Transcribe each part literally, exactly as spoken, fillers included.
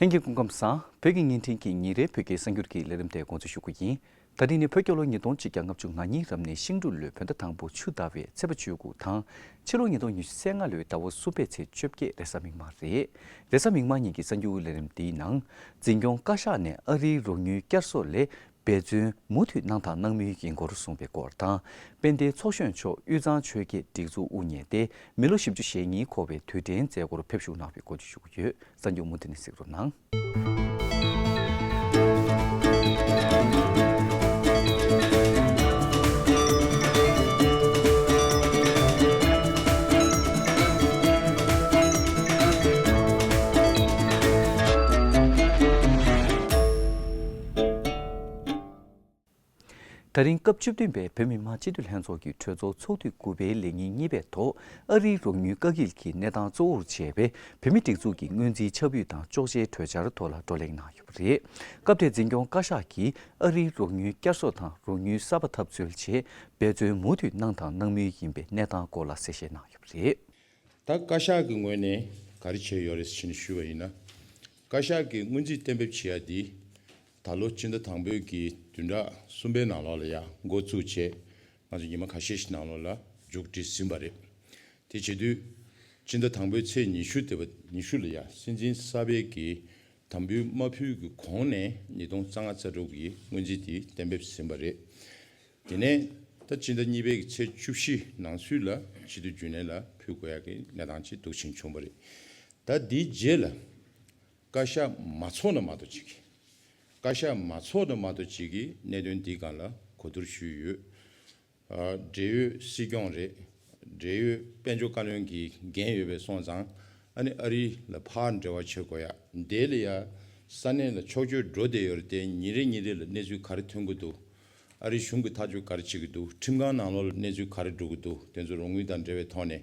ལྷན་རྒྱས་སྐུ་ཁམས་བཟང་། བོད་ཀྱི་བརྙན་འཕྲིན་གྱི་ཉིན་རེའི་བོད་སྐད་གསར་འགྱུར་གྱི་ལས་རིམ་དེ་འགོ་འཛུགས་ཞུ་རྒྱུ་ཡིན། ད་རིང་ནི་བོད་རྒྱལ་ལོ་ཉིས་སྟོང་ཆིག་བརྒྱ་ལྔ་བཅུ་ང་གཉིས་རབ་གནས་ཤིང་འབྲུག་ལོའི་བོད་ཟླ་དང་པོ་ཆུ་ཟླ་བའི་ཚེས་པ་བཅུ་དགུ་དང་། ཕྱི་ལོ་ཉིས་སྟོང་ཉི་ཤུ་རྩ་ལྔ་ལོའི་ཟླ་བ་གསུམ་པའི་ཚེས་བཅོ་བརྒྱད་རེས་གཟའ་མིག་དམར་རེད། རེས་གཟའ་མིག་དམར་ཉིན་གྱི་གསར་འགྱུར་ལས་རིམ་འདིའི་ནང་། འཛིན་སྐྱོང་བཀའ་ཤག་ནས་ཨ་རིའི་རོགས་དངུལ་བསྐྱར་གསོ་སླད་འབད་བརྩོན་མུ་མཐུད་གནང་དང་གནང་མུས་ཡིན་སྐོར་གསུངས་པའི་སྐོར་དང་། དཔལ་ལྡན་ཚོགས་གཞོན་མཆོག་དབུས་གཙང་ཆོལ་ཁའི་སྒྲིག་འཛུགས་དབུ་བརྙེས་ཏེ་མི་ལོ་བཞི་བཅུ་ཞེ་གཉིས་འཁོར་བའི་དུས་དྲན་མཛད་སྒོར་ཕེབས་ཞུགས་གནང་བའི་སྐོར་བཅས་ཞུ་གི་ཡོད། གསར་འགྱུར་མུ་མཐུད་ནས་གཟིགས་རོགས་གནང་། ད་རིང་སྐབས་བཅུ་བདུན་པའི་བོད་མི་མང་སྤྱི་འཐུས་ལྷན་ཚོགས་ཀྱི་གྲོས་ཚོགས་ཚོགས་དུས་དགུ་པའི་ལས་ཉིན་གཉིས་པའི་ཐོག་ཨ་རིའི་རོགས་དངུལ་བཀག་སྐྱིལ་གྱི་གནས་སྟངས་གཙོ་བོར་བྱས་པའི་བོད་མིའི་སྒྲིག་འཛུགས་ཀྱི་སྔོན་རྩིས་ཁྱབ་སྤེལ་དང་གཅོག་མཆན་གྲོས་འཆར་ཐོག་ལ་བགྲོ་གླེང་གནང་ཡོད་པ་རེད། སྐབས་དེར་འཛིན་སྐྱོང་བཀའ་ཤག་གིས་ཨ་རིའི་རོགས་དངུལ་བསྐྱར་གསོ་དང་རོགས་དངུལ་གསར་པ་ཐབས་འཚོལ་ཆེད་འབད་བརྩོན་མུ་མཐུད་གནང་དང་གནང་མུས་ཡིན་པའི་གནས་སྟངས་སྐོར་ལ་གསལ་བཤད་གནང་ཡོད་པ་རེད། ད་བཀའ་ཤག་གི་ངོས་ནས་ག་རེ་བྱས་ཡོད་རེད་ཟེར་ནས་ཞུས་པ་ཡིན་ན། བཀའ་ཤག་གིས་སྔོན་རྩིས་གཏན་འབེབས་བྱས་ཡ་འདི། ད་ལོ་སྤྱི་ཟླ་དང་པོའི་གི་བདུན་ཕྲག་གསུམ་པའི་ནང་ལོགས་ལ་ཡ་འགོ་བཙུགས་བྱས། ང་ཚོ་ཉི་མ་ཁ་ཤས་ཤིག་ནང་ལོགས་ལ་མཇུག་སྒྲིལ་ཟིན་པ་རེད། དེ་བྱེད་དུས། སྤྱི་ཟླ་དང་པོའི་ཚེས་ཉི་ཤུ་དེ་བ་ཉི་ཤུ་ལ་ཡ་སྲིད་འཛིན་གསར་པའི་གི་དམ་འབུལ་མ་ཕུལ་གི་གོང་ནས་ཉིས་སྟོང་རྩ་ལྔ་རྩ་དྲུག་གི་སྔོན་རྩིས་དེ་གཏན་འབེབས་ཟིན་པ་རེད། དེ་ནས་ད་སྤྱི་ཟླ་གཉིས་པའི་གི་ཚེས་བཅུ་བཞི་ནང་ཚུད་ལ་སྤྱི་འཐུས་རྒྱུན་ལས་ལ་ཕུལ་དགོས་ཡ་གི་གནས་སྟངས་ཅིག་འདུག་ཕྱིན་བྱུང་བ་རེད། ད་འདིའི་རྗེས་ལ། བཀའ་ཤག་མ་ཚོགས་ན་མ་གཏོགས་ཅིག་བཀའ་ཤག་མ་ཚོགས་ན་མ་གཏོགས་ཅིག་གིས་གནད་དོན་འདིའི་སྒང་ལ་གོ་བསྡུར་ཞུས་ཡོད། ཨ། འབྲེལ་ཡོད་སྲིད་སྐྱོང་རེད། འབྲེལ་ཡོད་དཔལ་འབྱོར་བཀའ་བློན་གྱི་འགན་ཡོད་པའི་སོང་ཙང་། ཨ་ནི་ཨ་རི་ལ་ཕར་འབྲེལ་བ་བྱེད་དགོས་ཡ། འདི་ལ་ཡ་ས་གནས་ལ་ཕྱོགས་བསྐྱོད་འགྲོ་བསྡད་ཡོད་རེད་དེ། ཉིན་རེ་ཉིན་རེ་ལ་གནས་ཚུལ་ག་རེ་ཐོན་གྱི་འདུག་ཨ་རི་གཞུང་གིས་ཐག་གཅོད་ག་རེ་བྱེད་ཀྱི་འདུག་ཁྲིམས་ཁང་ནང་ལོགས་ལ་གནས་ཚུལ་ག་རེ་འགྲོ་གི་འདུག་དེ་ཚོ་རོགས་དངུལ་དང་འབྲེལ་བའི་ཐོག་ནས།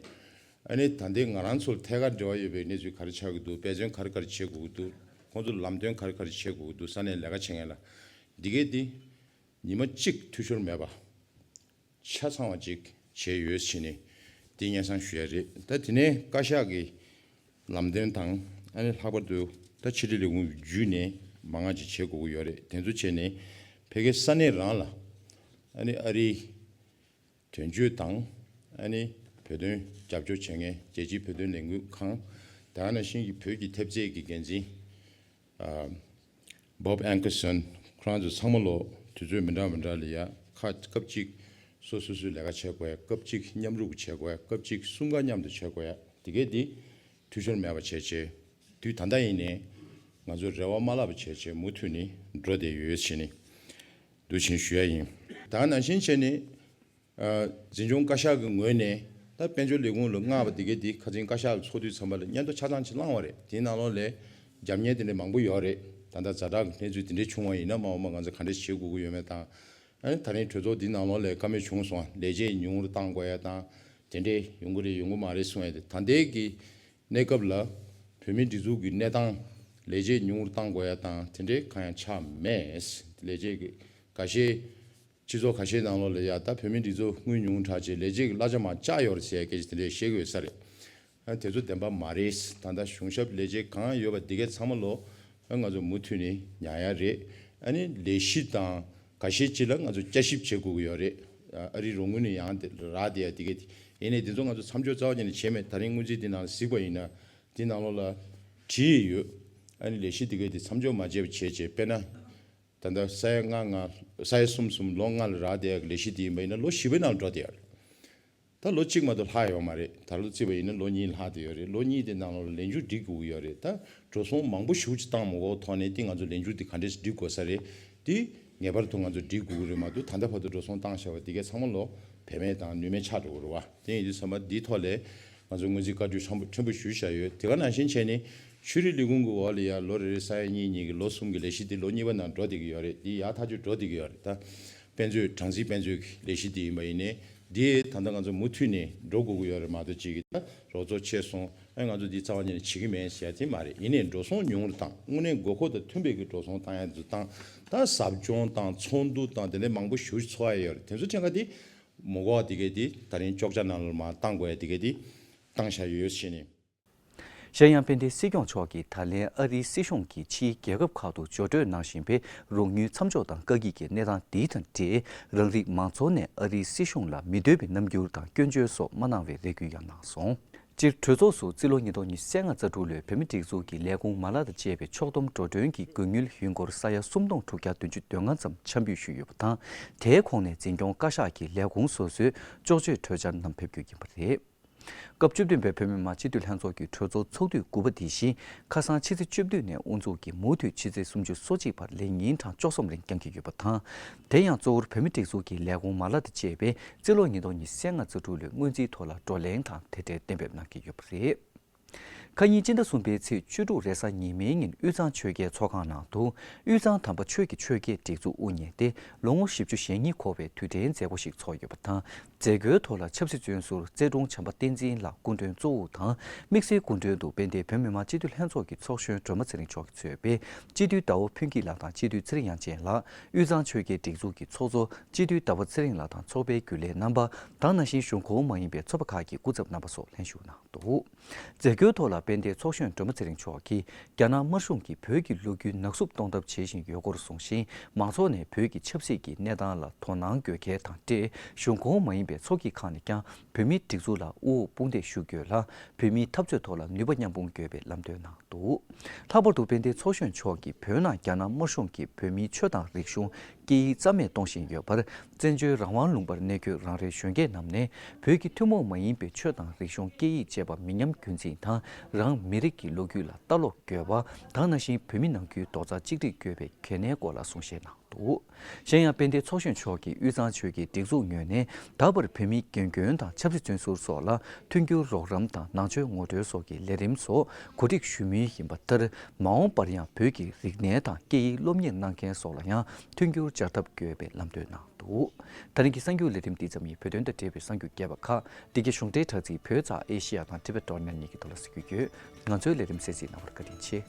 ཨ་ནི་ད་ལྟའི་ང་རང་ཚོར་ཐད་ཀར་འབྲེལ་བ་ཡོད་པའི་གནས་ཚུལ་ག་རེ་ཆགས་ཀྱི་འདུག་དཔེ་མཚོན་ག་རེ་ག་རེ་བྱེད་དགོས་ཀྱི་འདུག་ཁོང་ཚོར་ལམ་སྟོན་ག་རེ་ག་རེ་བྱེད་དགོས་ཀྱི་འདུག་ས་གནས་ལས་ཀ་བྱེད་མཁན་ལ། འདི་གས་འདི་ཉི་མ་གཅིག་འཐུས་ཤོར་མེད་པ། ཆ་ཚང་བ་ཅིག་བྱས་ཡོད་ཕྱིན་ནས་འདི་སྙན་སེང་ཞུ་ཡ་རེད། ད་དེ་ནས་བཀའ་ཤག་གི་ལམ་སྟོན་དང་། ཨ་ནི་ལྷག་པར་དུ་ད་ཕྱི་དྲིལ་ལས་ཁུངས་བརྒྱུད་ནས་མང་ང་ཅིག་བྱེད་དགོས་ཀྱི་ཡོད་རེད། དེ་ཚོ་བྱས་ནས་ཕ་གིའི་ས་གནས་རང་ལ། ཨ་ནི་ཨ་རིའི་དོན་གཅོད་དང་། ཨ་ནི་བོད་དོན་རྒྱབ་སྐྱོར་བྱེད་མཁན་རྒྱལ་སྤྱིའི་བོད་དོན་ལས་འགུལ་ཁང་། དེ་ག་ནང་བཞིན་གྱི་བོད་ཀྱི་ཐེབས་རྩའི་གི་འགན་འཛིན། ཨ། Bob Ankerson། ཁོ་རང་ཚོ་ཚང་མ་ལོ་དུས་ཚོད་མི་འདྲ་མི་འདྲ་ལ་ཡ་ཁ་སྐབས་གཅིག་སོ་སོ་སོའི་ལས་ཀ་བྱེད་དགོས་ཡ། སྐབས་གཅིག་མཉམ་རུབ་བྱེད་དགོས་ཡ། སྐབས་གཅིག་གསུམ་ཀ་མཉམ་དུ་བྱེད་དགོས་ཡ། དེ་གས་འདི་འཐུས་ཤོར་མེད་པ་བྱས་བྱས། དུས་ད་ལྟ་ཡིན་ནའི་ང་ཚོས་རེ་བ་མ་བརླག་པ་བྱས་བྱས་མུ་མཐུད་ནས་འགྲོ་བསྡད་ཡོད་ཕྱིན་ནས་འདུག་ཕྱིན་ཞུ་ཡ་ཡིན། ད་ག་ནང་བཞིན་བྱས་ནས། ཨ། འཛིན་སྐྱོང་བཀའ་ཤག་གི་ངོས་ནས་ད་དཔལ་འབྱོར་ལས་ཁུངས་ལ་མངགས་པ་དེ་གས་དེ་ཁ་སང་བཀའ་ཤག་ལ་ཚོགས་དུས་ཚང་མ་ལ་སྙན་ཐོ་ཆ་ཚང་ཅིག་བླངས་པ་རེད། དེའི་ནང་ལོགས་ལ་རྒྱབ་གཉེར་དེ་འདྲ་མང་པོ་ཡོད་རེད། ད་ལྟ་ཛ་དྲག་གི་གནས་ཚུལ་དེ་འདྲ་བྱུང་བ་ཡིན་ན་མ་འོངས་པ་ང་ཚོ་ག་འདྲ་བྱེད་དགོས་ཀྱི་ཡོད་མེད་དང་། ཨ་ནི་ད་རིང་གྲོས་ཚོགས་འདིའི་ནང་ལོགས་ལ་བཀའ་མོལ་བྱུང་སོང་། ལས་བྱེད་ཉུང་རུ་གཏང་དགོས་ཡ་དང་། དེ་འདྲས་ཡོང་གི་རེད་ཡོང་གི་མ་རེད་གསུང་ཡ་དེ། ད་ལྟའི་གི་གནས་སྐབས་ལ་བོད་མིའི་སྒྲིག་འཛུགས་ཀྱི་གནས་སྟངས། ལས་བྱེད་ཉུང་རུ་གཏང་དགོས་ཡ་དང་དེ་འདྲས་གང་ཡང་ཆགས་མེད། ལས་བྱེད་ཀྱི་འགའ་ཤས། སྤྱི་ཚོགས་ཁ་ཤས་ནང་ལོགས་ལ་ཡ་ད་བོད་མིའི་སྒྲིག་འཛུགས་དངུལ་ཉུང་དྲགས་བྱས་ལས་བྱེད་ཀྱི་གླ་ཆ་མར་བཅག་ཡོད་རེད་ཟེར་ཡ་སྐད་ཆ་དེ་འདྲས་བཤད་ཀྱི་ཡོད་ས་རེད། ཨ། དེ་ཚོ་བདེན་པ་མ་རེད། ད་ལྟ་གཞུང་ཞབས་ལས་བྱེད་གང་ཡོད་པ་འདི་གས་ཚང་མ་ལོ། ཨ། ང་ཚོ་མུ་མཐུད་ནས་ཉར་ཡ་རེད། ཨ་ནི་ལས་གཞི་དང་འགའ་ཤས་ཅིག་ལ་ང་ཚོ་བསྐྱར་ཞིབ་བྱེད་དགོས་ཀྱི་ཡོད་རེད། ཨ། ཨ་རིའི་རོགས་དངུལ་ནས་ཡང་དེ་རག་བསྡད་ཡ་འདི་གས་དེ། ཡིན་ནའི་འདི་ཚོ་ང་ཚོ་མཚམས་འཇོག་རྩ་བ་ཉིད་ནས་བྱས་མེད། ད་རིང་སྔོན་རྩིས་འདི་ནང་ལ་གཟིགས་པ་ཡིན་ན་འདི་ནང་ལོགས་ལ་བྲིས་ཡོད། ཨ་ནི་ལས་གཞི་འདི་གས་དེ་མཚམས་འཇོག་མ་བྱས་པ་བྱས་བྱས། དཔེར་ན། ད་ལྟ་ས་ཡ་ལྔ་ལྔ། ས་ཡ་གསུམ་གསུམ། ལོ་ལྔ་ལ་རག་བསྡད་ཡག་གི་ལས་གཞི་དེ་ཡིན་པ་ཡིན་ན་ལོ་བཞི་པའི་ནང་འགྲོ་བསྡད་ཡག་རེད། ད་ལོ་གཅིག་མ་གཏོགས་ལྷག་ཡོད་མ་རེད། ད་ལོ་བརྩིས་པ་ཡིན་ན་ལོ་གཉིས་ལྷག་བསྡད་ཡོད་རེད། ལོ་གཉིས་དེ་ནང་ལོགས་ལ་ལས་འགུལ་སྒྲིག་དགོས་ཀྱི་ཡོད་རེད། ད་འགྲོ་སོང་མང་པོ་ཞེ་པོ་ཅིག་བཏང་མ་དགོས་ཐོག་ནས་དེ་ང་ཚོ་ལས་འགུལ་དེ་ག་འདྲས་སེ་སྒྲིག་དགོས་ས་རེད། དེ་ངེས་པར་དུ་ང་ཚོ་སྒྲིག་དགོས་ཀྱི་རེད་མ་གཏོགས། ད་ལྟ་བར་དུ་འགྲོ་སོང་བཏང་བཞག་པ་དེ་གས་ཚང་མ་ལོ་བེད་མེད་དང་ནུས་མེད་ཆགས་འགྲོ་གི་རེད་བ། དེ་ཡིན་དུས་ཙམ་པ་འདིའི་ཐོག་ལ་ང་ཚོ་སྔོན་རྩིས་བཀའ་འཁྲོལ་ཕྲན་བུ་ཕྲན་བུ་ཞུས་བཞག་ཡོད། དེ་ག་ནང་བཞིན་བྱས་ནས་ཆོས་རིག་ལས་ཁུངས་ཀྱི་འོག་ལ་ཡ་ལོ་རེ་རེ་ས་ཡ་གཉིས་གཉིས་ཀྱི་ལོ་གསུམ་གྱི་ལས་གཞི་དེ་ལོ་གཉིས་པ་ནང་འགྲོ་བསྡད་ཀྱི་ཡོད་རེད། དེ་ཡག་ཐག་ཆོད་འགྲོ་བསྡད་ཀྱི་ཡོད་རེད། ད་དཔེ་མཛོད་གྲངས་རྩིས་དཔེ་མཛོད་ཀྱི་ལས་གཞི་དེ་ཡིན་པ་ཡིན་ནའི་དེ་ད་ལྟ་ང་ཚོ་མུ་མཐུད་ནས་འགྲོ་དགོས་ཀྱི་ཡོད་རེད་མ་གཏོགས་གཅིག་གིས་ད་རོགས་ཚོགས་ཆེ་སོང་། ཨ། ང་ཚོ་འདི་རྩ་བ་ཉིད་ནས་བྱེད་ཀྱི་མེད་ཟེར་ཡ་དེ་མ་རེད། ཡིན་ནའི་འགྲོ་སོང་ཉུང་རུ་བཏང་། དངོས་གནས་དགོས་མཁོ་དང་མཐུན་པའི་གི་འགྲོ་སོང་བཏང་ཡ་ཚོ་བཏང་། ད་ཟབ་སྦྱོང་དང་ཚོགས་འདུ་དང་དེ་འདྲའི་མང་པོ་ཞེ་པོ་ཅིག་ཚོགས་ཡ་ཡོད་རེད། དེ་ཚོ་ཕྲན་ཁ་དེ་མ་དགོས་པ་དེ་གས་དེ་ད་རིང་ཅོག་ཆ་ནང་ལ་མར་བཏང་དགོས་ཡ་དེ་གས་དེ་བཏང་བཞག་ཡོད་ཟེར་ནས། གཞན་ཡང་དཔལ་ལྡན་སྲིད་སྐྱོང་མཆོག་གིས་ད་ལན་ཨ་རིའི་སྲིད་གཞུང་གིས་ཕྱིའི་རྒྱལ་ཁབ་ཁག་ཏུ་འབྱོར་སྤྲོད་གནང་བཞིན་པའི་རོགས་དངུལ་མཚམས་འཇོག་དང་བཀག་སྐྱིལ་གྱི་གནས་སྟངས་འདི་དང་འབྲེལ། རང་རིགས་མང་ཚོགས་ནས་ཨ་རིའི་སྲིད་གཞུང་ལ་མི་འདོད་པའི་རྣམ་འགྱུར་དང་སྐྱོན་བརྗོད་སོགས་མ་གནང་བའི་རེ་སྐུལ་ཡང་གནང་སོང་། སྤྱིར་གྲོས་ཚོགས་སུ་རྩིས་ལོ་ཉིས་སྟོང་ཉི་ཤུ་རྩ་ལྔ་རྩ་དྲུག་ལོའི་བོད་མིའི་སྒྲིག་འཛུགས་ཀྱི་ལས་ཁུངས་མ་ལག་དང་བཅས་པའི་ཕྱོགས་བསྡོམས་འགྲོ་གྲོན་གྱི་དགོས་དངུལ་ཡིན་སྒོར་ས་ཡ་སུམ་སྟོང་དྲུག་བརྒྱ་བདུན་ཅུ་དོན་ལྔ་ཙམ་ཆ་འབུལ་ཞུས་ཡོད་པ་དང་། དེའི་ཁོངས་ནས་འཛིན་སྐྱོང་བཀའ་ཤག་གི་ལས་ཁུངས་སོ་སོའི་ལྕོགས་ཆོས་གྲོས་འཆར་རྣམས་ཕེབས་རྒྱུ་ཡིན་པ་རེད། སྐབས་བཅུ་བདུན་པའི་བོད་མི་མང་སྤྱི་འཐུས་ལྷན་ཚོགས་ཀྱི་གྲོས་ཚོགས་ཚོགས་དུས་དགུ་པ་འདི་བཞིན་ཁ་སང་ཕྱི་ཚེས་བཅུ་བདུན་ནས་དབུ་འཛུགས་ཀྱིས་མུ་མཐུད་ཕྱི་ཚེས་སུམ་ཅུ་སོ་གཅིག་བར་ལས་ཉིན་གྲངས་བཅུ་གསུམ་རིང་བསྐྱང་གི་ཡོད་པ་དང་། དེ་ཡང་གཙོ་བོར་བོད་མིའི་སྒྲིག་འཛུགས་ཀྱི་ལས་ཁུངས་མ་ལག་དང་བཅས་པའི་རྩིས་ལོ་ཉིས་སྟོང་ཉི་ཤུ་རྩ་ལྔ་རྩ་དྲུག་ལོའི་སྔོན་རྩིས་ཐོག་ལ་བགྲོ་གླེང་དང་དེ་འབྲེལ་གཏན་འབེབས་གནང་གི་ཡོད་པ་རེད། ཁ་ཉིན་སྤྱི་ཟླ་གསུམ་པའི་ཚེས་བཅུ་དྲུག་རེས་གཟའ་ཉི་མའི་ཉིན་དབུས་གཙང་ཆོལ་ཁའི་ཚོགས་ཁང་ནང་དུ། དབུས་གཙང་དམ་པ་ཆོས་ཀྱི་ཆོལ་ཁའི་སྒྲིག་འཛུགས་དབུ་བརྙེས་ཏེ་ལོ་ངོ་བཞི་བཅུ་ཞེ་གཉིས་འཁོར་བའི་དུས་དྲན་མཛད་སྒོ་ཞིག་ཚོགས་ཡོད་པ་དང་། མཛད་སྒོའི་ཐོག་ལ་ཆབ་སྲིད་བཙོན་ཟུར་རྩེ་དྲུང་བྱམས་པ་བསྟན་འཛིན་ལགས་སྐུ་མགྲོན་གཙོ་བོ་དང་། དམིགས་བསལ་སྐུ་མགྲོན་དུ་དཔལ་ལྡན་བོད་མི་མང་སྤྱི་འཐུས་ལྷན་ཚོགས་ཀྱི་ཚོགས་གཞོན་སྒྲོལ་མ་ཚེ་རིང་མཆོག་གིས་གཙོས་པའི་སྤྱི་འཐུས་ཟླ་བ་ཕུན་སྐྱིད་ལགས་དང་སྤྱི་འཐུས་ཚེ་རིང་དབྱངས་ཅན་ལགས། དབུས་གཙང་ཆོལ་ཁའི་སྒྲིག་འཛུགས་ཀྱི་ཚོགས་གཙོ་སྤྱི་འཐུས་ཟླ་བ་ཚེ་རིང་ལགས་དང་ཚོགས་པའི་རྒྱུན་ལས་རྣམ་པ་དང་། ནང་བཞིན་གཞུང་ཁོངས་མ་ཡིན་པའི་ཚོགས་པ་ཁག་གི་སྐུ་ཚབ་རྣམ་པ་སོགས་ལྷན་ཞུགས་གནང་འདུག། མཛད་སྒོའི་ཐོག་ལ་དཔལ་ལྡན་ཚོགས་གཞོན་སྒྲོལ་མ་ཚེ་རིང་མཆོག་གིས་རྒྱ་ནག་དམར་གཞུང་གིས་བོད་ཀྱི་ལོ་རྒྱུས་ནག་བསུབ་གཏོང་ཐབས་བྱེད་བཞིན་ཡོད་སྐོར་གསུངས་ཤིང་། མང་ཚོགས་ནས་བོད་ཀྱི་ཆབ་སྲིད་ཀྱི་གནས་སྟངས་ལ་དོ་སྣང་དགོས་གལ་དང་འབྲེལ། གཞུང་ཁོངས་མ་ཡིན་པའི་ཚོགས་སྐྱིད་ཁག་ནས་ཀྱང་བོད་མིའི་སྒྲིག་འཛུགས་ལ་དབུ་འོག་དཔུང་འདེགས་ཞུ་དགོས་ལ། བོད་མིའི་འཐབ་རྩོད་ཐོག་ལ་ནུས་པ་མཉམ་སྤུངས་དགོས་པའི་ལམ་སྟོན་གནང་འདུག། ལྷག་པར་དུ་དཔལ་ལྡན་ཚོགས་གཞོན་མཆོག་གིས་བོད་ནང་རྒྱ་ནག་དམར་གཞུང་གིས་བོད་མིའི་ཆོས་དང་རིག་གཞུང་སྐད་ཡིག་རྩ་མེད་གཏོང་བཞིན་ཡོད་པར། བཙན་བྱོལ་རང་དབང་ལུང་པར་གནས་འཁོད་རང་རེའི་གཞོན་སྐྱེས་རྣམས་ནས་བོད་ཀྱི་ཐུན་མོང་མ་ཡིན་པའི་ཆོས་དང་རིག་གཞུང་སྐད་ཡིག་བཅས་པ་མི་ཉམས་རྒྱུན་འཛིན་དང་། རང་མི་རིགས་ཀྱི་ལོ་རྒྱུས་ལ་ལྟ་ཀློག་དགོས་པ་དང་། ནང་བཞིན་བོད་མི་ནང་ཁུལ་རྡོག་རྩ་གཅིག་སྒྲིལ་དགོས་པའི་གལ་གནད་སྐོར་ལ་གསུང་བཤད་གནང་འདུག། གཞན་ཡང་དཔལ་ལྡན་ཚོགས་གཞོན་མཆོག་གིས་དབུས་གཙང་ཆོལ་ཁའི་སྒྲིག་འཛུགས་ངོས་ནས་ད་བར་བོད་མིའི་རྒན་རྒོན་དང་ཆབ་སྲིད་བཙོན་ཟུར་སོགས་ལ་མཐུན་འགྱུར་རོགས་རམ་དང་ནང་ཆོས་ངོ་སྤྲོད་སོགས་ཀྱི་ལས་རིམ་སོགས་གོ་སྒྲིག་ཞུ་མུས་ཡིན་པ་ལྟར། མ་འོངས་པར་ཡང་བོད་ཀྱི་རིག་གནས་དང་སྐད་ཡིག་སློབ་གཉེར་གནང་མཁན་སོགས་ལ་ཡང་མཐུན་འགྱུར་སྦྱར་ཐབས་དགོས་པའི་ལམ་སྟོན་གནང་འདུག། ད་རིང་གི་གསར་འགྱུར་ལས་རིམ་འདི་ཙམ་ཡིན། བོད་དོན་དང་འབྲེལ་བའི་གསར་འགྱུར་རྒྱས་པ་ཁག་འདི་གའི་གཞུང་འབྲེལ་དྲ་ཚིགས་བོད་ཙང་ཨེ་ཤི་ཡ་དང་ཊི་བེཊ་ཌོཊ་ནེཊ་གཉིས་ཀྱི་ཐོག་ལ་གཟིགས་རྒྱུ་ཡོད། ང་ཚོའི་ལས་རིམ་གསན་གཟིགས་གནང་བར་བཀའ་དྲིན་ཆེ།